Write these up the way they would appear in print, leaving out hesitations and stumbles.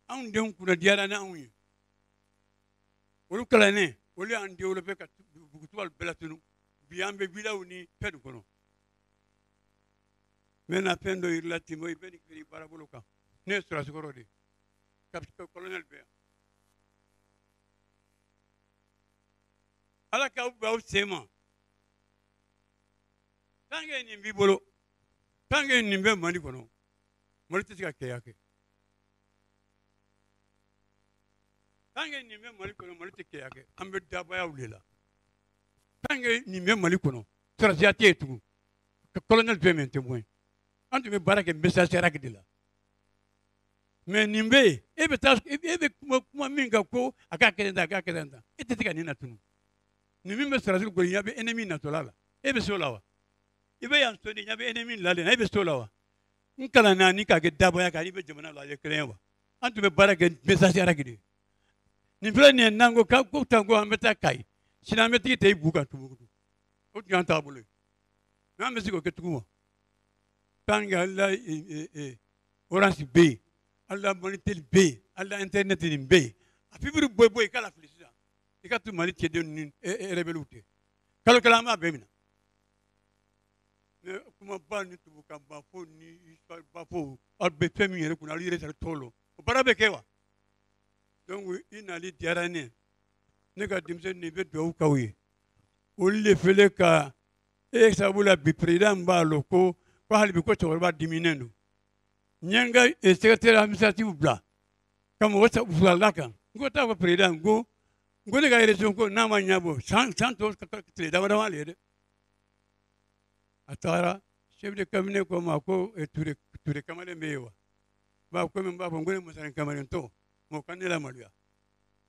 Anw denw kunna diyara ni anw ye. Olu kalannen, olu y'an développé ka dugutubaw bɛɛ latunu. Bi an bɛ villaw ni fɛn kɔnɔ. N bɛna fɛn dɔ yir'i la Tinbo, i bɛ nin kɛ i baarabolo kan. Ne ye sɔrɔdasi kɔrɔ de ye. Capitaine colonel bɛ yan. Ala k'aw bɛn aw sen ma. Tant que nin b'i bolo, tant que nin bɛ Mali kɔnɔ, Mali tɛ se ka kɛya kɛ. Tant que nin bɛ Mali kɔnɔ, Mali tɛ kɛya kɛ. An bɛ dabayaw de la. Tant que nin bɛ Mali kɔnɔ, sɔrɔdasiya tɛ yen tugun. Colonel bɛ min témoin. An tun bɛ baara kɛ message de la. Mais nin bɛ yen, e bɛ taa, e bɛ kuma min kan ko a k'a kɛ tan, a k'a kɛ tan, e tɛ se ka nin latunu. Nin min bɛ sɔrɔdasi bolo, ɲɛ bɛ ennemi natɔla la, e bɛ se o la wa? I bɛ yan sɔnni, ɲɛ bɛ ennemi lalen na, e bɛ se o la wa? N kalanna ni k'a kɛ dabaya kan, i bɛ jamana la, a ye kelen ye wa? An tun bɛ baara kɛ message de ye. Nin filɛ nin ye, n'an ko ko tan ko an bɛ taa Kayi, sini an bɛ tigi ta i bu kan Tumutu. O tun y'an taabolo ye. Mais an bɛ se k'o kɛ tugun wa? Tant que hali Orange bɛ yen, hali Malitel bɛ yen, hali internet nin bɛ yen, a fibre bɔ bɔ i k'a lafili sisan. I ka to Mali cɛdenw ni rebelles tɛ. Kalo kelen an b'a bɛɛ minɛ. Mais kumaba ni tubabukanba fo ni histoire ba fo, aw bɛ fɛn min yɛrɛ kunna, aw yɛrɛ t'o lɔn. O baara bɛ kɛ wa? Donc i nali diyara ne ye. Ne ka denmisɛnnin i bɛ dugawu k'aw ye. Olu de fɛlɛ ka e sababu la bi président b'a lɔn ko hali bi ko cɛkɔrɔba diminen don. N ye n ka secrétaire administratif bila ka mɔgɔ fila la kan. N ko taa fɔ président n ko ne ka élection ko n'a ma ɲɛbɔ san tɔ tile dama dama le ye dɛ. A taara chef de cabinet ko ma ko Ture kamalen bɛ yen wa? Ba komi n b'a fɔ n ko ne Masani kamalen tɔ mɔgɔ ka ne lamaloya.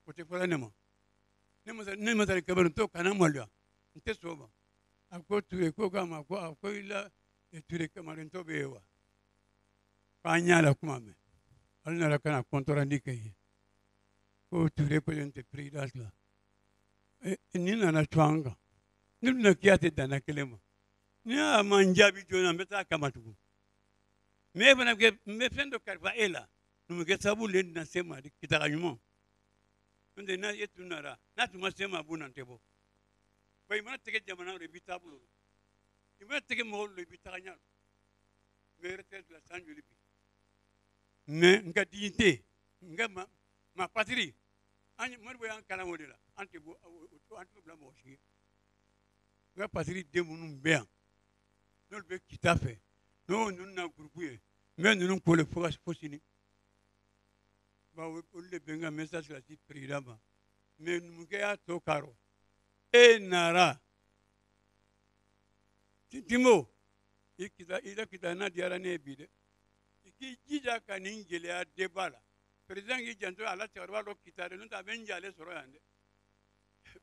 O tɛ fɔla ne ma. Ne Masani kamalen tɔ kana maloya. N tɛ sɔn o ma. A ko Ture ko k'a ma ko a ko i la Ture kamalen tɔ bɛ yen wa? K'an y'a la kuma mɛn. Ale nana ka na compte rendu kɛ yen. Ko Ture ko tɛ présidence la. Nin nana to an kan. Ne dun kiya tɛ danna kelen ma. Ni y'a ma n jaabi joona n bɛ taa kama tugun. Mais e fana kɛ n bɛ fɛn dɔ kalifa e la. Numukɛ sababu le na se ma kitaga ɲuman. N'o tɛ n'a e tun nana n'a tun ma se ma a b'u na n tɛ bɔ. Ba i mana tigɛ jamana rɔ i b'i taabolo lɔn. I mana tigɛ mɔgɔw la i b'i taga ɲɛ. N bɛ retraite la san joli bi. Mais n ka dignité, n ka ma patrie, an Modibo y'an kalan o de la. An tɛ bɔ, an tɛ bila mɔgɔ si ye. N ka patrie den minnu bɛ yan, n'olu bɛ kita fɛ, n'o ninnu na groupe ye, n bɛ ninnu ko le fo ka fo sini. Bawo olu de bɛ n ka message lase président ma. Mais numukɛ y'a tɔ karɔ. E nara. Tinbo, i kita i la kita n'a diyara ne ye bi dɛ. I k'i jija ka nin gɛlɛya débat la. Président k'i janto a la cɛkɔrɔba dɔ kita dɛ, n'o tɛ a bɛ n jalen sɔrɔ yan dɛ.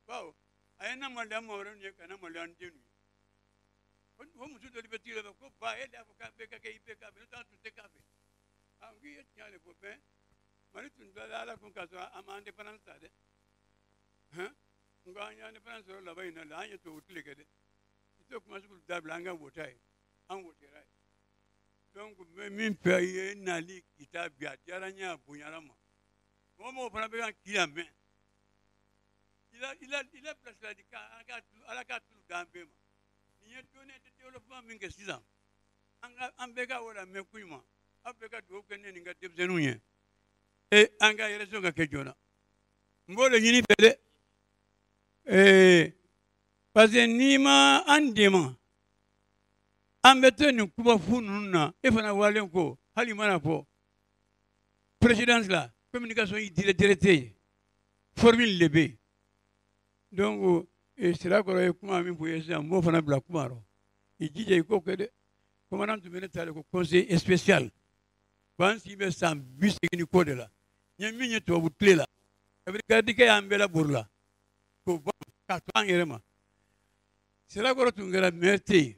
Bawo a ye na maloya maa wɛrɛ ye ka na maloya n den ye. O muso dɔ de bɛ tigi la ko ba e de y'a fɔ k'a bɛɛ ka kɛ i bɛɛ k'a fɛ, n'o tɛ an tun tɛ k'a fɛ. A n k'i ye tiɲɛ de fɔ bɛn. Mali tun tilala Ala kun k'a sɔrɔ an ma indépendance ta dɛ. Hɛn? N ko an ye indépendance sɔrɔ laban in na la, an ye tubabu tile kɛ dɛ. I t'o kuma sugu dabila an ka wota ye. An wotera ye. Donc n bɛ min fɛ i ye nali kita bi a diyara n ye a bonyara n ma. Mɔgɔ mɔgɔ fana bɛ ka k'i yan mɛn. I la bilasirali kan Ala k'a tulu d'an bɛɛ ma. Nin ye données de développement min kɛ sisan, an bɛɛ ka o lamɛn ko ɲuman. Aw bɛɛ ka dugawu kɛ ne ni n ka denmisɛnninw ye. E an ka élection ka kɛ joona. N b'o de ɲini fɛ dɛ. Parce que n'i ma an dɛmɛ, an bɛ to nin kuma fu ninnu na, e fana walen ko hali i mana fɔ présidence la communication directe tɛ yen, formule de bɛ yen. Donc Sirakɔrɔ ye kuma min fɔ i ye sisan, n b'o fana bila kuma rɔ. I jija i k'o kɛ dɛ. Commandant tun bɛ ne ta de ko conseiller spécial. Ban si bɛ san 80 ni kɔ de la. N ye min ye tubabu tile la, kabini garidikɛ y'an bɛɛ labori la k'o ban k'a to an yɛrɛ ma. Sirakɔrɔ tun kɛra maire tɛ yen.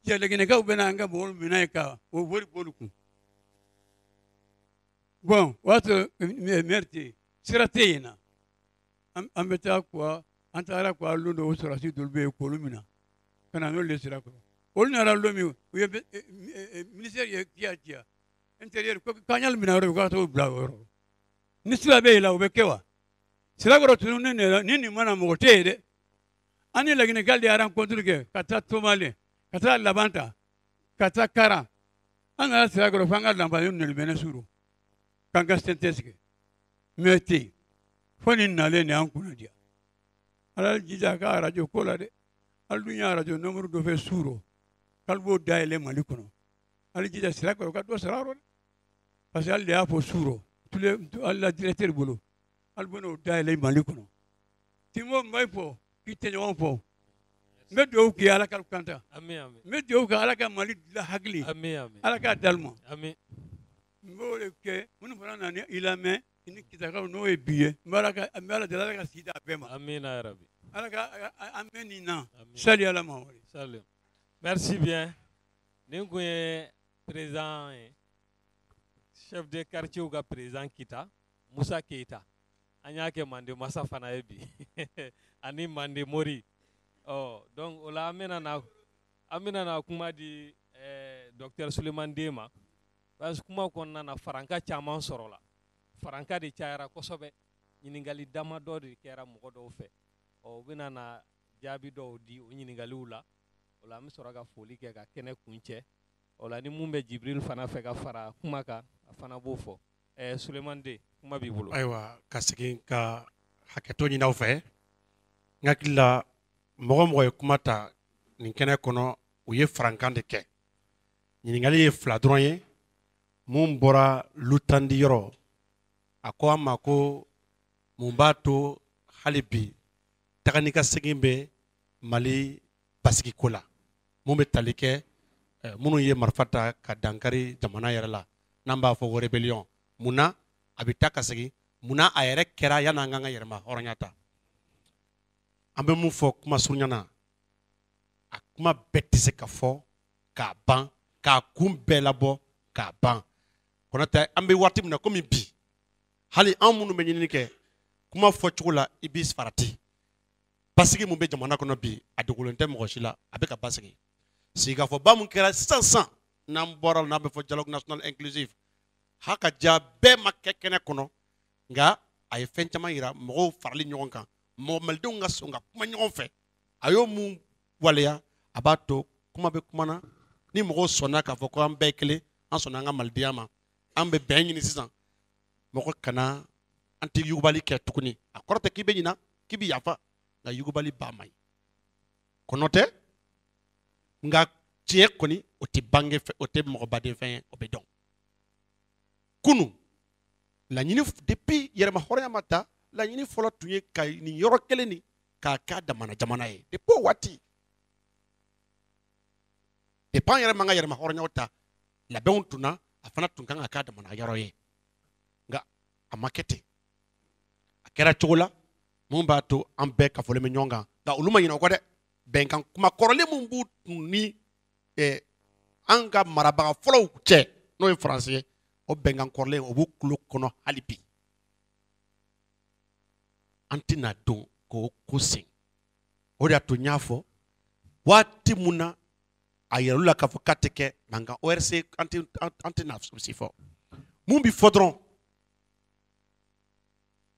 Jalaginɛkaw bɛ n'an ka mɔgɔw minɛ yen ka o wari b'olu kun. Bon, o y'a sɔrɔ maire tɛ yen, sira tɛ yen na. An bɛ taa kuwa, an taara kuwa lon dɔ o sɔrɔdasi dɔw bɛ yen k'olu minɛ ka na n'olu ye Sirakɔrɔ. Olu nana lon min, u ye ministère ye kiya ciya. Intérieur ko k'an y'ale minɛ yɔrɔ min k'a t'o bila o yɔrɔ. Ni sira bɛ yen la o bɛ kɛ wa? Sirakɔrɔ tunu ni nin mana mɔgɔ tɛ yen dɛ. An ni Laginɛkaw de ye rencontre kɛ ka taa Tomale, ka taa Labanta, ka taa Karan. An nana Sirakɔrɔ f'an ka lanba nɛlɛmɛnɛ suru k'an ka synthèse kɛ. Mais tɛ yen. Fo nin nalen de y'an kunna diya. Ala jija a ka arajo ko la dɛ. Hali dun ye arajo nombre dɔ fɛ suro k'ale b'o dayɛlɛ Mali kɔnɔ. Hali jija Sirakɔrɔ ka dɔ sara a rɔ dɛ. Parce que hali de y'a fɔ suro hali la directeur bolo hali bɛn'o dayɛlɛ Mali kɔnɔ. Timo n b'a fɔ k'i tɛɲɔgɔn fɔ. N bɛ dugawu k'i ye Ala ka kanta. N bɛ dugawu kɛ Ala ka Mali dilan hakili. Ala k'a d'ale ma. N b'o de kɛ minnu fana nana i lamɛn i ni Kitakaw n'o ye bi ye n bɛ Ala deli Ala ka si d'a bɛɛ ma. Amina yarabi. Ala ka an bɛ nin na. Sali Ala ma. Sali. Merci bien. Nin kun ye président ye. Chef de quartier ka président Kita Musa Keita. An y'a kɛ Mande masa fana ye bi ani Mande Mori. Ɔ donc o la an bɛna na kuma di docteur Sulemani Den ma parce que kuma kɔnɔna na faranka caman sɔrɔla. Faranka de cayara kosɛbɛ. Ɲininkali damadɔ de kɛra mɔgɔ dɔw fɛ. Ɔ u bɛna na jaabi dɔw di o ɲininkaliw la. O la an bɛ sɔrɔ ka foli kɛ ka kɛnɛ kuncɛ. O la ni mun bɛ Jibril fana fɛ ka fara kuma kan a fana b'o fɔ. Sulemani Den, kuma b'i bolo. Ayiwa ka segin ka hakɛto ɲini aw fɛ. N hakili la mɔgɔ mɔgɔ ye kuma ta nin kɛnɛ kɔnɔ u ye farankan de kɛ. Ɲininkali ye fila dɔrɔn ye. Mun bɔra Lutandi yɔrɔ a ko an ma ko mun b'a to hali bi taga ni ka segin bɛ Mali basigiko la. Mun bɛ tali kɛ minnu ye marifa ta ka dankari jamana yɛrɛ la n'an b'a fɔ ko rébellion. Munna a bɛ taa ka segin, munna a yɛrɛ kɛra yan'an k'an ka yɛrɛma hɔrɔnya ta. An bɛ mun fɔ kuma surunya na, a kuma bɛɛ tɛ se ka fɔ k'a ban, k'a kun bɛɛ labɔ k'a ban. Kɔnɔ tɛ an bɛ waati min na komi bi, hali an minnu bɛ ɲinini kɛ kuma fɔcogo la i b'i farati. Basigi mun bɛ jamana kɔnɔ bi a dogolen tɛ mɔgɔ si la, a bɛ ka basigi. Sigikafɔba mun kɛra sisan sisan n'an bɔra n'a bɛ fɔ dialogue national inclusif, ha ka ja bɛɛ ma kɛ kɛnɛ kɔnɔ, nka a ye fɛn caman yira mɔgɔw farali ɲɔgɔn kan, mɔgɔ malidenw ka sɔn ka kuma ɲɔgɔn fɛ. A y'o mun waleya, a b'a to kuma bɛ kuma na ni mɔgɔw sɔnna k'a fɔ ko an bɛɛ kelen, an sɔnna an ka malidenya ma, an bɛ bɛn ɲini sisan. Mɔgɔ kana an tɛ yugubali kɛ tuguni. A kɔrɔ tɛ k'i bɛ ɲina k'i bɛ yafa, nka yugubali ba man ɲi. Kɔnɔ tɛ, nka tiɲɛ kɔni o tɛ bange fɛ, o tɛ mɔgɔ baden fɛn ye, o bɛ dɔn. Kunu laɲini depuis yɛrɛma hɔrɔnya ma ta, laɲini fɔlɔ tun ye ka nin yɔrɔ kelen nin k'a k'a damana jamana ye. Depuis o waati, depuis an yɛrɛ man ka yɛrɛma hɔrɔnyaw ta, labɛnw tun na, a fana tun kan ka k'a damana yɔrɔ ye. Nka a ma kɛ ten. A kɛra cogo la mun b'a to an bɛɛ kafolen bɛ ɲɔgɔn kan, nka olu ma ɲinɛ o kɔ dɛ. Bɛnkan kuma kɔrɔlen mun b'u tun ni an ka marabaga fɔlɔw cɛ n'o ye Faransi ye, o bɛnkan kɔrɔlen o b'u tulo kɔnɔ hali bi. An tɛna don k'o ko sen. O de y'a to n y'a fɔ waati mun na a yɛrɛ la k'a fɔ k'a tɛ kɛ mankan ORC an tɛna si fɔ. Mun bi fɔ dɔrɔn,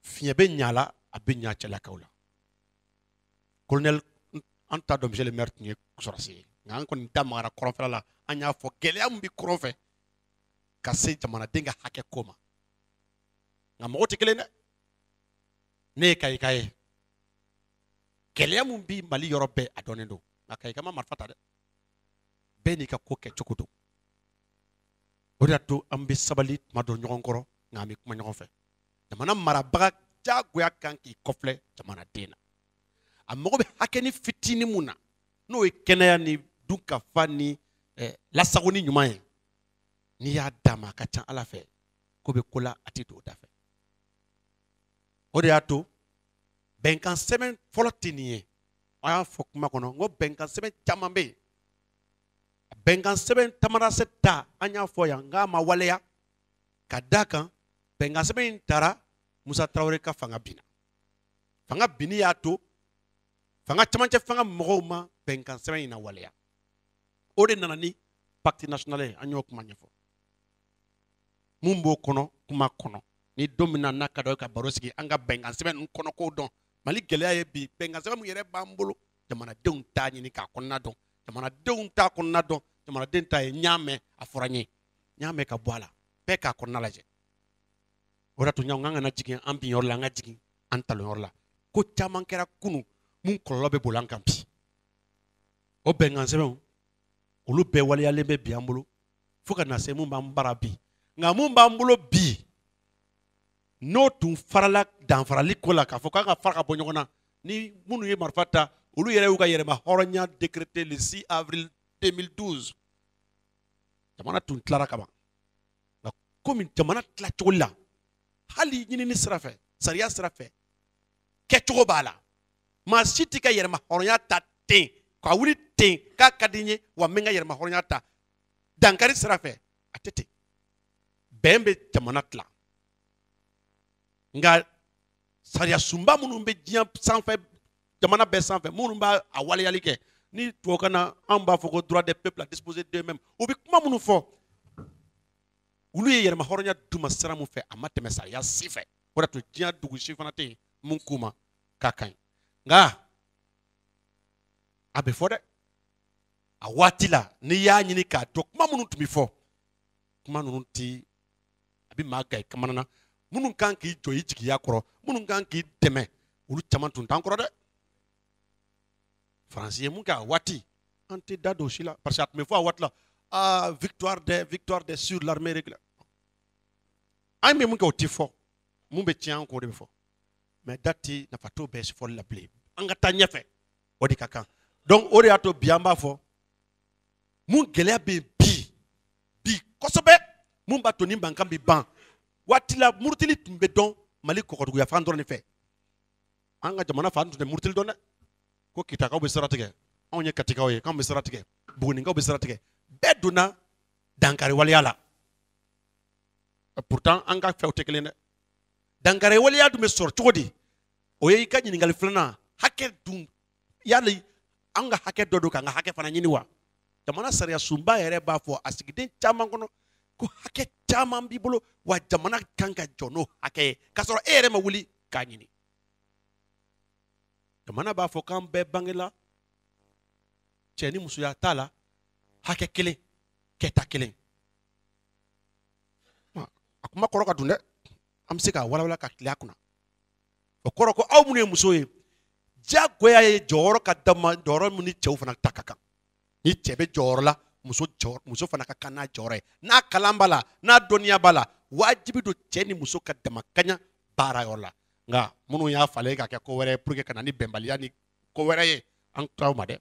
fiɲɛ bɛ ɲa la, a bɛ ɲa cɛlakaw la. Colonel an t'a dɔn monsieur le maire tun ye sɔrɔdasi ye, nka an kɔni da magara kɔrɔnfɛla la, an y'a fɔ gɛlɛya min bɛ kɔrɔn fɛ ka se jamanaden ka hakɛ ko ma. Nka mɔgɔ tɛ kelen dɛ. Ne ye Kayika ye, gɛlɛya min bɛ Mali yɔrɔ bɛɛ a dɔnnen don, nka Kayika ma marifa ta dɛ. Bɛɛ n'i ka ko kɛ cogo don. O de y'a to an bɛ sabali tuma dɔ ɲɔgɔn kɔrɔ, nka an bɛ kuma ɲɔgɔn fɛ. Jamana marabaga diyagoya kan k'i kɔfilɛ jamanaden na. A mago bɛ hakɛ ni fitinin mun na, n'o ye kɛnɛya ni dunkafa ni lasagoni ɲuman ye, n'i y'a d'a ma a ka ca Ala fɛ ko bɛ ko la a tɛ don o da fɛ. O de y'a to bɛnkan sɛbɛn fɔlɔ tɛ nin ye. An y'a fɔ kuma kɔnɔ n ko bɛnkan sɛbɛn caman bɛ yen. Bɛnkan sɛbɛn Tamarasɛti ta an y'a fɔ yan nka a ma waleya ka d'a kan bɛnkan sɛbɛn in taara Musa Tarawele ka fanga binna. Fanga binni y'a to fanga camancɛ fanga mɔgɔw ma bɛnkan sɛbɛn in na waleya. O de nana ni pacte national ye, an y'o kuma ɲɛfɔ. Mun b'o kɔnɔ kuma kɔnɔ ni don min na n'a ka dɔn ka baro sigi an ka bɛnkan sɛbɛn ninnu kɔnɔ k'o dɔn. Mali gɛlɛya ye bi bɛnkan sɛbɛn min yɛrɛ b'an bolo, jamanadenw t'a ɲini k'a kɔnɔna dɔn, jamanadenw t'a kɔnɔna dɔn, jamanaden ta ye n y'a mɛn a fɔra n ye, n y'a mɛn ka bɔ a la, bɛɛ k'a kɔnɔna lajɛ. O de y'a to ɲanw an kana jigin an bin yɔrɔ la, an ka jigin an talon yɔrɔ la. Ko caman kɛra kunun mun kɔlɔlɔ bɛ boli an kan bi. O bɛnkan sɛbɛnw olu bɛɛ waleyalen bɛ bi an bolo fo ka na se mun b'an bara bi. Nka mun b'an bolo bi n'o tun farala danfarali ko la k'a fɔ k'an ka fara ka bɔ ɲɔgɔn na, ni minnu ye marifa ta olu yɛrɛ y'u ka yɛrɛma hɔrɔnya décrété le 6 avril 2012. Jamana tun tilara ka ban. Nka komi jamana tilacogo la, hali ɲinini sira fɛ, sariya sira fɛ, kɛcogo b'a la. Maa si t'i ka yɛrɛma hɔrɔnya ta ten ka wuli ten k'a ka di n ye wa n bɛ n ka yɛrɛma hɔrɔnya ta dankari sira fɛ, a tɛ ten. Bɛn bɛ jamana tila. Nka sariya sunba minnu bɛ diɲɛ sanfɛ, jamana bɛɛ sanfɛ, minnu b'a a waleyali kɛ, ni tubabukan na anw b'a fɔ ko droit des peuples à disposer d'eux-mêmes, u bɛ kuma minnu fɔ, olu ye yɛrɛma hɔrɔnya d'u ma sira mun fɛ, a ma tɛmɛ sariya si fɛ. O de y'a to diɲɛ dugu si fana tɛ yen mun k'u ma k'a ka ɲi. Nka a bɛ fɔ dɛ, a waati la n'i y'a ɲini k'a dɔn kuma minnu tun bɛ fɔ, kuma ninnu ti a bɛ maa ga i kamana na. Minnu kan k'i jɔ i jigiya kɔrɔ, minnu kan k'i dɛmɛ, olu caman tun t'an kɔrɔ dɛ. Faransi ye mun kɛ a waati, an tɛ da don o si la, parce que a tun bɛ fɔ a waati la, ah, victoire des sur l'armée régulière. An bɛ mun kɛ o tɛ fɔ, mun bɛ tiɲɛ an kɔ o de bɛ fɔ. Mais da ti nafa t'o bɛɛ fɔli la bilen. An ka taa ɲɛfɛ, o de ka kan. Donc o de y'a to bi an b'a fɔ, mun gɛlɛya bɛ yen bi, bi kosɛbɛ, mun b'a to ni mankan bɛ ban. Waati la murutili tun bɛ dɔn Mali kɔgɔduguya fan dɔrɔn de fɛ. An ka jamana fan tun tɛ murutili dɔn dɛ. Ko Kitakaw bɛ sira tigɛ, anw ye Katikaw ye, k'anw bɛ sira tigɛ, Bugunikaw bɛ sira tigɛ. Bɛɛ donna dankari waleya la. Pourtant an ka fɛnw tɛ kelen dɛ. Dankari waleya dun bɛ sɔrɔ cogo di? O ye i ka ɲininkali filanan, hakɛ dun, yali an ka hakɛ dɔ don k'an ka hakɛ fana ɲini wa? Jamana sariya sunba yɛrɛ b'a fɔ a sigiden caman kɔnɔ ko hakɛ caman b'i bolo wa jamana kan ka jɔ n'o hakɛ ye k'a sɔrɔ e yɛrɛ ma wuli k'a ɲini. Jamana b'a fɔ k'an bɛɛ bangela cɛ ni musoya t'a la, hakɛ kelen, kɛta kelen. A kuma kɔrɔ ka dun dɛ, an bɛ se k'a walawala ka tile a kunna. O kɔrɔ ko aw minnu ye muso ye, diyagoya ye jɔyɔrɔ ka d'aw ma, jɔyɔrɔ min ni cɛw fana ta ka kan. Ni cɛ bɛ jɔyɔrɔ la, muso fana ka kan n'a jɔyɔrɔ ye. N'a kalan b'a la, n'a dɔnniya b'a la, wajibi don cɛ ni muso ka dama kaɲa baara yɔrɔ la. Nka minnu y'a falen ka kɛ ko wɛrɛ ye pour que ka na ni bɛnbaliya ni ko wɛrɛ ye, an t'aw ma dɛ.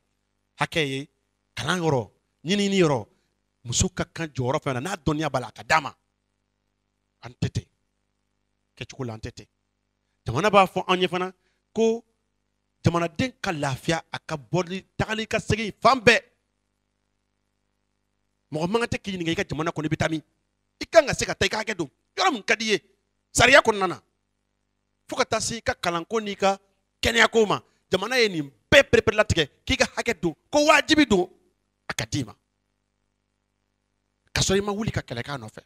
Hakɛ ye kalan yɔrɔ, ɲinini yɔrɔ, muso ka kan jɔyɔrɔ fɛn na, n'a dɔnniya b'a la, a ka d'a ma. An tɛ ten kɛcogo la, an tɛ ten. Jamana b'a fɔ an ye fana ko jamanaden ka lafiya, a ka bɔli tagali ka segin fan bɛɛ. Mɔgɔ man kan tɛ k'i ɲininka i ka jamana kɔnɔ i bɛ taa min. I kan ka se ka taa i ka hakɛ don yɔrɔ min ka di i ye sariya kɔnɔna na, fo ka taa se i ka kalanko n'i ka kɛnɛyako ma. Jamana ye nin bɛɛ pereperelatigɛ k'i ka hakɛ don, ko wajibi don a ka d'i ma, k'a sɔrɔ i ma wuli ka kɛlɛ k'a nɔfɛ.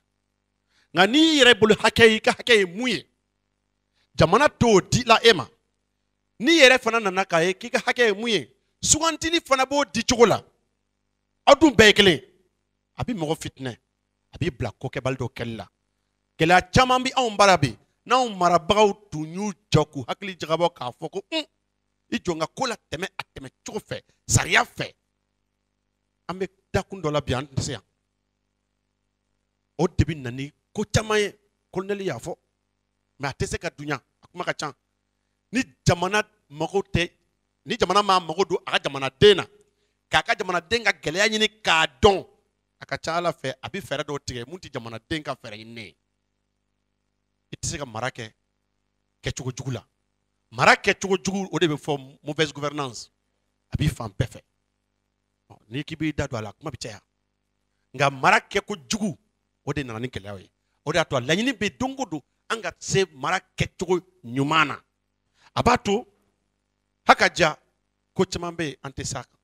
Nka n'i yɛrɛ bolo hakɛ ye, i ka hakɛ ye mun ye, jamana t'o di la e ma. N'i yɛrɛ fana nana k'a ye k'i ka hakɛ ye mun ye, sugantili fana b'o di cogo la. Aw dun bɛɛ ye kelen. A bɛ mɔgɔ fitinɛ, a b'i bila kokɛbali dɔ kɛli la. Gɛlɛya caman bɛ anw bara bi, n'anw marabagaw tun y'u jɔ k'u hakili jagabɔ k'a fɔ ko i jɔ n ka ko la tɛmɛ a tɛmɛ cogo fɛ, sariya fɛ, an bɛ dakun dɔ la bi, an tɛ se yan. O de bɛ na ni ko caman ye. Colonel y'a fɔ, mais a tɛ se ka dunya, a kuma ka ca. Ni jamana mago tɛ, ni jamana m'a mago don a ka jamanaden na, k'a ka jamanaden ka gɛlɛya ɲini k'a dɔn, a ka ca Ala fɛ a bɛ fɛɛrɛ dɔw tigɛ mun tɛ jamanaden ka fɛɛrɛ ɲini ye. I tɛ se ka mara kɛ kɛcogo jugu la. Mara kɛcogo jugu, o de bɛ fɔ mauvaise gouvernance, a b'i fan bɛɛ fɛ. N'i k'i b'i da don a la, kuma bɛ caya. Nka mara kɛko jugu, o de nana ni gɛlɛyaw ye. O de y'a to a laɲini bɛ don o don an ka se mara kɛcogo ɲuman na. A b'a to haka ja ko caman bɛ yen an tɛ s'a kan.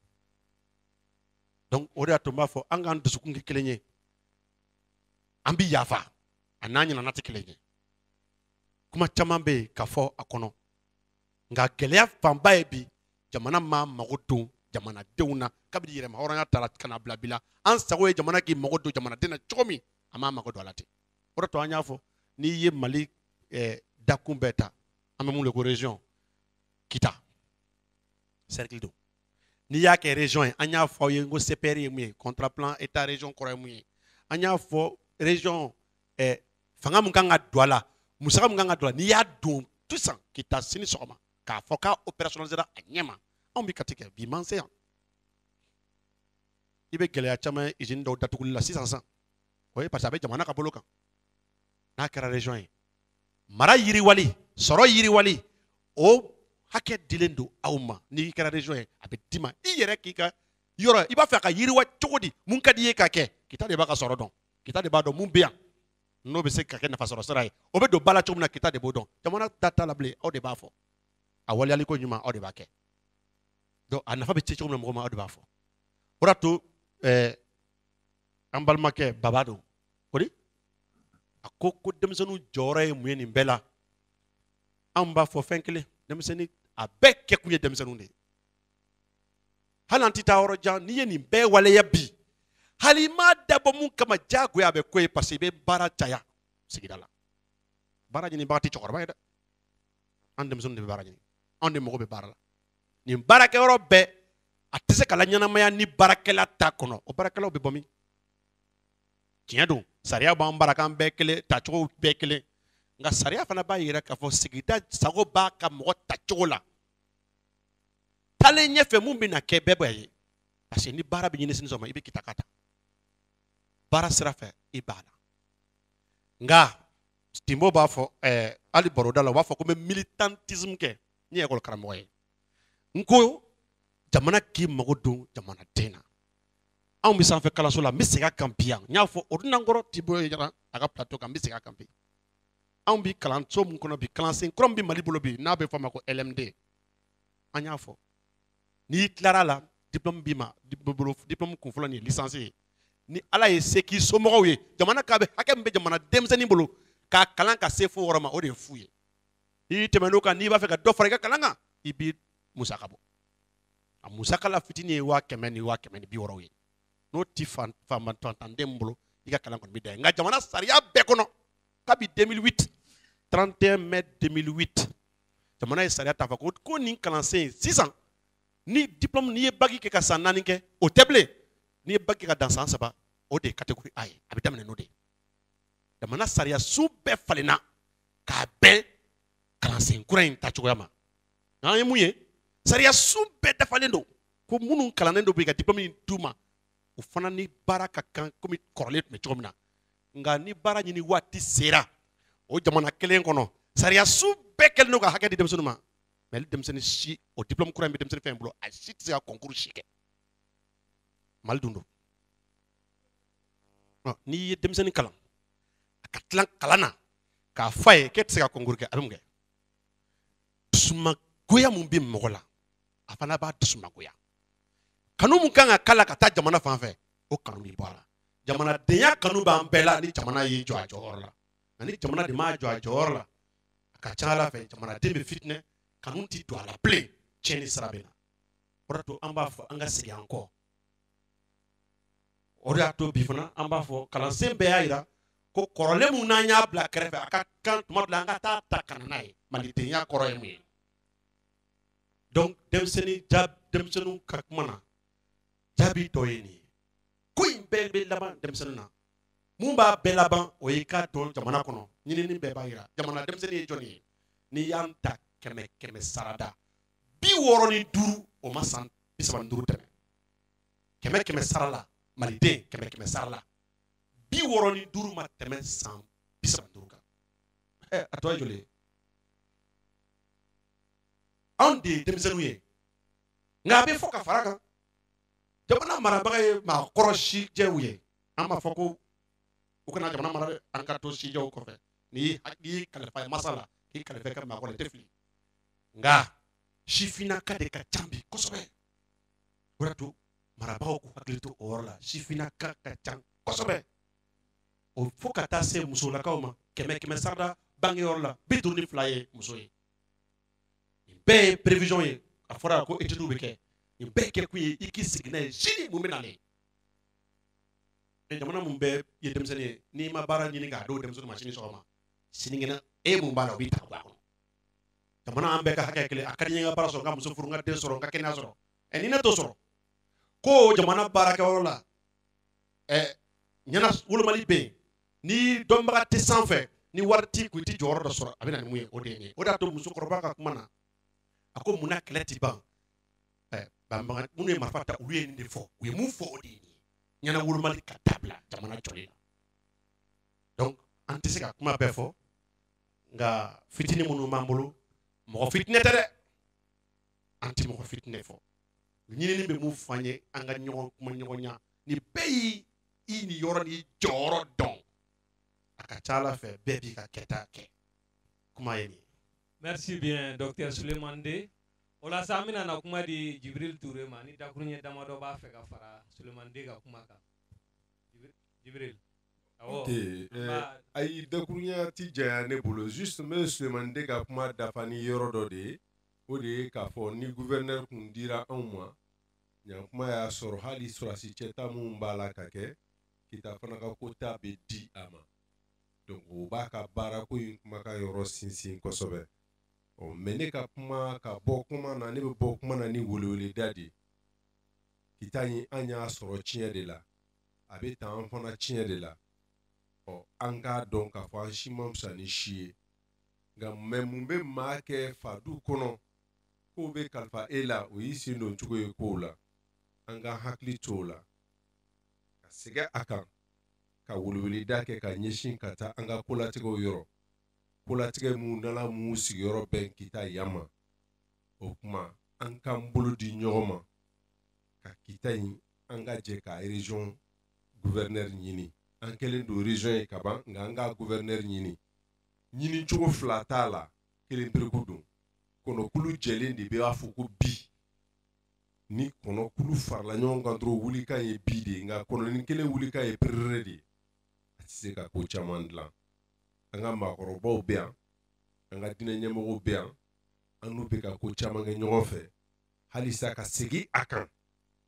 Donc o de y'a to n b'a fɔ an k'an dusukun kɛ kelen ye, an bɛ yafa. A n'a ɲinana tɛ kelen ye. Kuma caman bɛ yen ka fɔ a kɔnɔ, nka gɛlɛya fanba ye bi jamana ma mago don jamanadenw na. Kabini yɛrɛma hɔrɔnya taara ka na bila bi la, an sago ye jamana k'i mago don jamanaden na cogo min, a m'a mago don a la ten. O de to an y'a fɔ, n'i ye Mali dakun bɛɛ ta, an bɛ mun de ko région Kita cercle don. N'i y'a kɛ région ye, an y'a fɔ aw ye n ko CPR ye mun ye, contrat plan état région kɔrɔ ye mun ye. An y'a fɔ région fanga mun kan ka don a la, musaka mun kan ka don a la, n'i y'a don sisan Kita sini sɔgɔma k'a fɔ k'a opérationnalisera a ɲɛ ma, anw bɛ Kati kɛ bi man se yan. I bɛ gɛlɛya caman ye usine dɔw datuguli la sisan sisan, o ye parce que a bɛ jamana ka bolo kan. N'a kɛra région ye, mara yiriwali, sɔrɔ yiriwali, o hakɛ dilen don aw ma. N'i kɛra région ye, a bɛ d'i ma i yɛrɛ k'i ka yɔrɔ, i b'a fɛ a ka yiriwa cogo di, mun ka di i ye ka kɛ. Kita de b'a ka sɔrɔ dɔn, Kita de b'a dɔn mun bɛ yan n'o bɛ se ka kɛ nafasɔrɔ sira ye, o bɛ don ba la cogo min na, Kita de b'o dɔn. Jamana da t'a la bilen, aw de b'a fɔ. A waleyali ko ɲuman, aw de b'a kɛ. Donc a nafa bɛ se cogo min na mɔgɔ ma, aw de b'a fɔ. O de y'a to an balimakɛ Baba don kori a ko ko denmisɛnninw jɔyɔrɔ ye mun ye nin bɛɛ la. Anw b'a fɔ fɛn kelen, denmisɛnnin a bɛɛ kɛkun ye denmisɛnninw de ye. Hali an tɛ taa yɔrɔ jan, n'i ye nin bɛɛ waleya bi, hali i m'a dabɔ mun kama, diyagoya a bɛ ko ye, parce que i bɛ baara caya sigida la. Baara ɲinibaga tɛ cɛkɔrɔba ye dɛ, an denmisɛnninw de bɛ baara ɲini, anw de mago bɛ baara la. Nin baarakɛyɔrɔ bɛɛ a tɛ se ka laɲɛnamaya ni baarakɛla t'a kɔnɔ. O baarakɛlaw bɛ bɔ min? Tiɲɛ don, sariya b'an bara k'an bɛɛ kelen, tacogo bɛɛ kelen, nka sariya fana b'a yira k'a fɔ sigida sago b'a ka mɔgɔ tacogo la. Taalen ɲɛfɛ mun bɛna kɛ bɛɛ b'a ye, parce que ni baara bɛ ɲini sini sɔgɔma, i bɛ Kita ka ta baara sira fɛ, i b'a la. Nka Timbo b'a fɔ hali baroda la, u b'a fɔ ko n bɛ militantisme kɛ. N ye ekɔli karamɔgɔ ye, n ko jamana k'i mago don jamanaden na. Anw bɛ sanfɛ kalanso la, n bɛ segin a kan bi yan, n y'a fɔ o dunan kɔrɔ Timbo ye a ka plateau kan, n bɛ segin a kan bi. Anw bɛ kalanso mun kɔnɔ bi, kalansen kura min bɛ Mali bolo bi, n'a bɛ fɔ a ma ko LMD, an y'a fɔ n'i tilara la, diplôme b'i ma bolo, diplôme kunfɔlɔ nin ye licence ye. Ni Ala ye se k'i somɔgɔw ye, jamana k'a bɛ hakɛ min bɛ jamana denmisɛnnin bolo k'a kalan ka se fo yɔrɔ ma, o de ye fu ye. N'i tɛmɛn'o kan, n'i b'a fɛ ka dɔ fara i ka kalan kan, i b'i musaka bɔ. A musaka la fitinin ye 100,000 ni 160,000 ye. N'o ti fantanden bolo, i ka kalan kɔni bɛ dan yen. Nka jamana sariya bɛɛ kɔnɔ, kabi 2008, 31 mai 2008, jamana ye sariya ta fɔ ko nin kalansen sisan, ni diplôme n'i ye bac kɛ ka san 4 kɛ, o tɛ bilen. N'i ye bac kɛ ka dan san 3, o de ye catégorie A ye, a bɛ daminɛ n'o de ye. Jamana sariya sun bɛɛ falenna k'a bɛn kalansen kura in tacogoya ma. N'an ye mun ye, sariya sun bɛɛ dafalen don ko minnu kalannen don bi ka diplôme in d'u ma, o fana ni baara ka kan komi kɔrɔlen tun bɛ cogo min na. Nka ni baara ɲini waati sera, o jamana kelen kɔnɔ, sariya sun bɛɛ kɛlen don ka hakɛ di denmisɛnninw ma. Mais denmisɛnnin si, o diplôme kura in bɛ denmisɛnnin fɛn bolo, a si tɛ se ka concours si kɛ. Mali dun don. N'i ye denmisɛnnin kalan, a ka tila kalan na, k'a f'a ye k'e tɛ se ka concours kɛ, a bɛ mun kɛ? Dusumagoya mun bɛ mɔgɔ la, a fana b'a dusumagoya. Kanu mun kan ka k'a la ka taa jamana fan fɛ, o kanu bɛ bɔ a la. Jamanadenya kanu b'an bɛɛ la ni jamana y'i jɔ a jɔyɔrɔ la. Nka ni jamana de m'a jɔ a jɔyɔrɔ la, a ka ca Ala fɛ jamanaden bɛ fitinɛ, kanu ti don a la bilen, tiɲɛni sira bɛ na. O de y'a to an b'a fɔ an ka segin an kɔ. O de y'a to bi fana an b'a fɔ kalansen bɛɛ y'a yira ko kɔrɔlen mun n'an y'a bila kɛrɛfɛ, a ka kan tuma dɔ la an ka taa ta ka na n'a ye. Malidenya kɔrɔ ye mun ye? Donc denmisɛnninw ka kuma na, jaabi tɔ ye nin ye. Ko in bɛɛ bɛ laban denmisɛnnin na. Mun b'a bɛɛ laban, o ye k'a dɔn jamana kɔnɔ. Ɲinini bɛɛ b'a yira jamana denmisɛnnin ye jɔnni ye. N'i y'an ta 100 100 sarada, 65, o ma san 35 tɛmɛ. 100 100 sara la, maliden 100 100 sara la, 65 ma tɛmɛ san 35 kan. A tɔ ye joli ye? Anw de ye denmisɛnninw ye, nka a bɛ fɔ ka fara kan. Jamana marabaga ye maakɔrɔ sijɛw ye. An b'a fɔ ko u kana jamana mara dɛ, an ka to sijɛw kɔfɛ. N'i y'i kalifa masa la, k'i kalifa i ka maakɔrɔ la, i tɛ fili. Nka sifinnaka de ka ca bi kosɛbɛ. O de y'a to marabagaw k'u hakili to o yɔrɔ la. Sifinnaka ka ca kosɛbɛ. O fo ka taa se musolakaw ma, 100 100 sarada bangeyɔrɔ la, 52 ye muso ye. Nin bɛɛ ye prévision ye. A fɔra ko étude bɛ kɛ. Nin bɛɛ kɛ kun ye i k'i sigi n'a ye sini mun bɛ nalen. Jamana mun bɛɛ ye denmisɛnnin ye, n'i ma baara ɲini k'a d'o denmisɛnnin ma sini sɔgɔma, sinikɛnɛ e mun b'a la, o b'i ta ka bɔ a kɔnɔ. Jamana an bɛɛ ka hakɛ kelen. A ka di n ye n ka baara sɔrɔ, n ka muso furu, n ka den sɔrɔ, n ka kɛnɛya sɔrɔ. Ɛ, ni ne t'o sɔrɔ ko jamana baarakɛyɔrɔ la, ɛ, ɲɛna wolomali bɛ yen, ni dɔnbaga tɛ sanfɛ, ni wari t'i kun, i tɛ jɔyɔrɔ dɔ sɔrɔ, a bɛ na ni mun ye, o de ye nin ye. O de y'a to musokɔrɔba ka kuma na, a ko munna kɛlɛ ti ban. Ɛ, banbaga minnu ye marifa ta, olu ye nin de fɔ. U ye mun fɔ, o de ye nin ye: ɲɛna wolomali ka dabila jamana jɔli la. Donc an tɛ se ka kuma bɛɛ fɔ, nka fitinin minnu b'an bolo, mɔgɔ fitinɛ tɛ dɛ, an tɛ mɔgɔ fitinɛ fɔ. Ɲinini bɛ mun fɔ an ye? An ka ɲɔgɔn kuma ɲɔgɔnya ni bɛɛ y'i i ni yɔrɔ ni jɔyɔrɔ dɔn, a ka ca Ala fɛ, bɛɛ b'i ka kɛta kɛ. Kuma ye nin ye. Merci bien, docteur Souleymane De. O la sa, an bɛna na kuma di Jibril Touré ma ni dakuruɲɛ damadɔ b'a fɛ ka fara Souleymane De ka kuma kan. Jibril. Awɔ. Ok, ayi, dakurunya ti janya ne bolo. Juste n bɛ Souleymane De ka kuma dafa ni yɔrɔ dɔ de ye. O de ye k'a fɔ ni gouverneur kun dira anw ma, ɲankuma y'a sɔrɔ hali sɔrɔsi cɛta minnu b'a la ka kɛ, Kita fana ka kota bɛ di a ma. Donc o b'a ka baarako in kumakan yɔrɔ sinsin kosɛbɛ. Ɔ, mais ne ka kuma ka bɔ kuma na, ne bɛ bɔ kuma na ni weleweleda de ye. Kita in, an y'a sɔrɔ tiɲɛ de la, a bɛ ta an fana tiɲɛ de la. Ɔ, an k'a dɔn k'a fɔ an si man fisa ni si ye, nka mɛ mun bɛ maa kɛ fadu kɔnɔ kow bɛ kalifa e la, o y'i sen don cogo ye kow la. An ka hakili to o la, ka segin a kan, ka weleweleda kɛ ka ɲɛsin ka taa an ka kolatigɛw yɔrɔ, kolatigɛ mun nana mun sigiyɔrɔ bɛn Kita yan ma. O kuma, an k'an bolo di ɲɔgɔn ma ka Kita in, an ka jɛ ka région gouverneur ɲini. An kɛlen don région ye ka ban, nka an ka gouverneur ɲini, ɲini cogo fila t'a la, kelen pereku don. Kɔnɔkulu jɛlen de bɛ b'a fɔ ko bi. Ni kɔnɔkulu farala ɲɔgɔn kan dɔrɔn, wulikan ye bi de ye, nka kɔnɔnin kelen wulikan ye perere de ye, a tɛ se ka ko caman dilan. An ka maakɔrɔbaw bɛ yan, an ka diinɛ ɲɛmɔgɔw bɛ yan, an n'u bɛ ka ko caman kɛ ɲɔgɔn fɛ. Halisa ka segin a kan,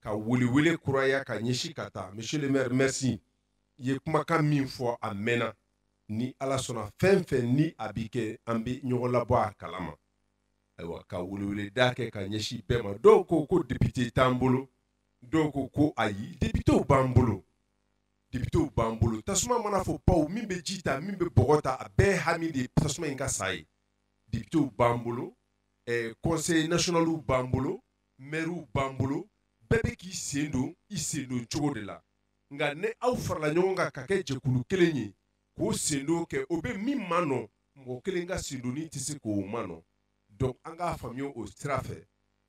ka welewele kuraya ka ɲɛsin ka taa. Monsieur le maire, merci, i ye kumakan min fɔ, a mɛnna. Ni Ala sɔnna, fɛn fɛn ni a bi kɛ, an bɛ ɲɔgɔn labɔ a kalama. Ayiwa, ka weleweleda kɛ ka ɲɛsin bɛɛ ma. Dɔw ko ko député t'an bolo, dɔw ko ko ayi, députéw b'an bolo, députéw b'an bolo. Tasuma mana fɔ paw, min bɛ ji ta, min bɛ bɔgɔ ta, a bɛɛ hami de ye tasuma in ka sa ye. Députéw b'an bolo, conseil nationalw b'an bolo, maires b'an bolo. Bɛɛ bɛ k'i sen don i sen don cogo de la. Nka ni aw farala ɲɔgɔn kan ka kɛ jɛkulu kelen ye k'o sen don kɛ, o bɛ min ma nɔ, mɔgɔ kelen ka sen donni tɛ se k'o ma nɔ. Donc an k'a faamuya o sira fɛ.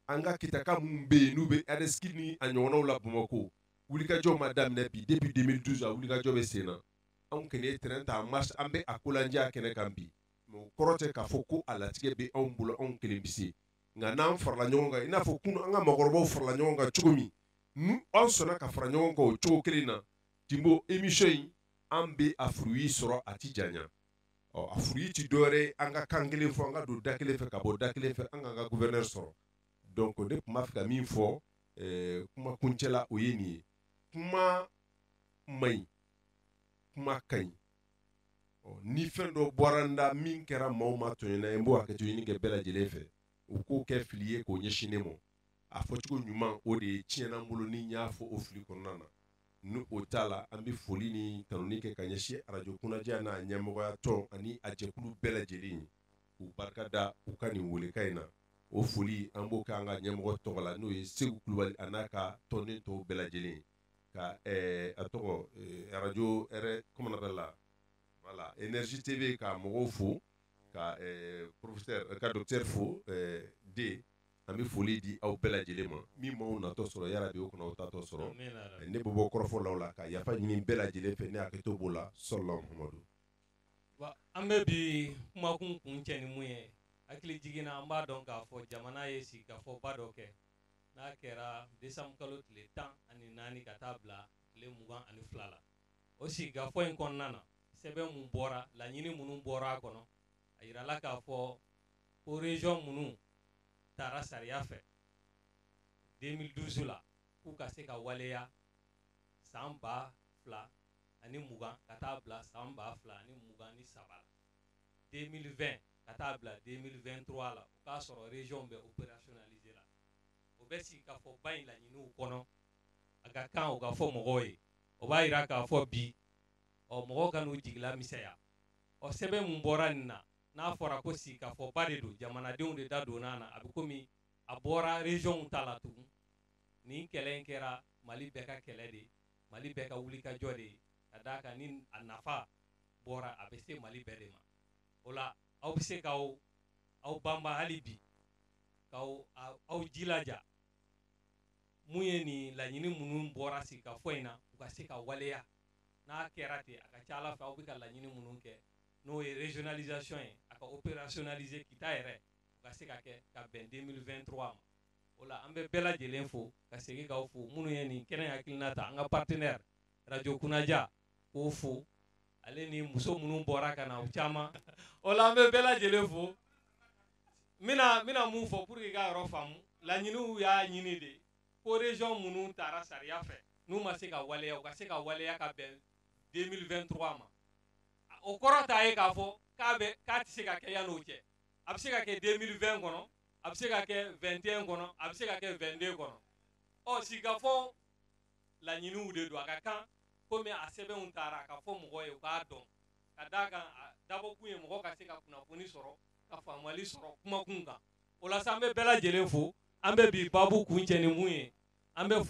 An ka Kitaka minnu bɛ yen, n'u bɛ ADESKI ni a ɲɔgɔnnaw la Bamakɔ, wulikajɔ ma daminɛ bi. Depuis 2012, a wulikajɔ bɛ sen na. Anw kɔni ye train ta en marche, an bɛ a kolandiya kɛnɛ kan bi. Mais o kɔrɔ tɛ k'a fɔ ko a latigɛ bɛ anw bolo, anw kelen bɛ se. Nka n'an farala ɲɔgɔn kan, i n'a fɔ kunun an ka maakɔrɔbaw farala ɲɔgɔn kan cogo min, n'u anw sɔnna ka fara ɲɔgɔn kan o cogo kelen na, Timbo, émission in, an bɛ a fruit sɔrɔ, a ti janya. Ɔ, a fruit ti dɔwɛrɛ ye, an ka kan kelen fɔ, an ka don da kelen fɛ ka bɔ da kelen fɛ, an k'an ka gouverneur sɔrɔ. Donc ne tun b'a fɛ ka min fɔ kuma kuncɛ la, o ye nin ye: kuma man ɲi, kuma ka ɲi. Ɔ, ni fɛn dɔ bɔra n da min kɛra maaw ma tɔɲɔna ye, n b'o hakɛto ɲini kɛ bɛɛ lajɛlen fɛ, u k'o kɛ fili ye k'o ɲɛsin ne ma. A fɔcogo ɲuman, o de ye tiɲɛna n bolo ni n y'a fɔ o fili kɔnɔna na. Ni o t'a la, an bɛ foli ni tanuni kɛ ka ɲɛsin arajo Kunnadiya n'a ɲɛmɔgɔya tɔn ani a jɛkulu bɛɛ lajɛlen ye, k'u barika da u ka nin welekan in na. O foli, an b'o kɛ an ka ɲɛmɔgɔ tɔgɔ la, n'o ye Segu Kulubali a n'a ka tɔnden tɔw bɛɛ lajɛlen ye. Ka a tɔgɔ arajo R, comment on appelle la, voilà, Énergie TV, ka mɔgɔw fo, ka professeur, ka docteur fo D. An bɛ foli di aw bɛɛ lajɛlen ma. Min m'aw natɔ sɔrɔ, yarabi o kana aw tatɔ sɔrɔ. Ne bɛ bɔ kɔrɔfɔ la o la, ka yafa ɲini bɛɛ lajɛlen fɛ, ne hakɛto b'o la. Sɔlɔ Muhamadu. An bɛ bi kumakun kun cɛ ni mun ye, hakili jiginna, an b'a dɔn k'a fɔ jamana ye sigikafɔba dɔ kɛ, n'a kɛra décembre kalo tile 14 ka taa bila tile 22 la. O sigikafɔ in kɔnɔna na, sɛbɛn mun bɔra, laɲini minnu bɔra a kɔnɔ, a yirala k'a fɔ ko région minnu taara sariya fɛ 2012 la, k'u ka se ka waleya san 2020 ka taa bila san 2023 la, 2020 ka taa bila 2023 la, o k'a sɔrɔ région bɛ opérationnaliser la. O bɛ sigikafɔba in laɲiniw kɔnɔ. A ka kan o ka fɔ mɔgɔw ye. O b'a yira k'a fɔ bi, ɔ, mɔgɔw ka n'u jigila misɛnya. Ɔ, sɛbɛn mun bɔra nin na, n'a fɔra ko sigikafɔba de don, jamanadenw de da donna a na, a bɛ komi a bɔra région ta la tugun. Nin kɛlɛ in kɛra Mali bɛɛ ka kɛlɛ de ye, Mali bɛɛ ka wulikajɔ de ye, ka d'a kan ni a nafa bɔra, a bɛ se Mali bɛɛ de ma. O la, aw bɛ se k'aw aw banba hali bi k'aw aw jilaja mun ye nin laɲini minnu bɔra sigikafɔ in na, u ka se ka waleya. N'a kɛra ten, a ka ca Ala fɛ, aw bɛ ka laɲini minnu kɛ, n'o ye régionalisation ye, a ka opérationnaliser Kita yɛrɛ, o ka se ka kɛ ka bɛn 2023 ma. O la, an bɛ bɛɛ lajɛlen fo ka segin k'aw fo, minnu ye nin kɛnɛ hakilina ta, an ka partenaire Radio Kunaja, k'o fo, ale ni muso minnu bɔra ka na, u caman. O la, an bɛ bɛɛ lajɛlen fo. N bɛna mun fɔ pour que i ka yɔrɔ faamu? Laɲiniw y'a ɲini de ko région minnu taara sariya fɛ, n'u ma se ka waleya, u ka se ka waleya ka bɛn 2023 ma. O kɔrɔ t'a ye k'a fɔ k'a tɛ se ka kɛ yan'o cɛ. A bɛ se ka kɛ 2020 kɔnɔ, a bɛ se ka kɛ 21 kɔnɔ, a bɛ se ka kɛ 22 kɔnɔ. Ɔ, sigikafɔ laɲiniw de don. A ka kan komi a sɛbɛnw taara, a ka fɔ mɔgɔw ye, u k'a dɔn, ka d'a kan a dabɔkun ye mɔgɔ ka se ka kunnafoni sɔrɔ, ka faamuyali sɔrɔ kumakun kan. O la sa, an bɛ bɛɛ lajɛlen fo. An bɛ bi baabu kuncɛ ni mun ye? An bɛ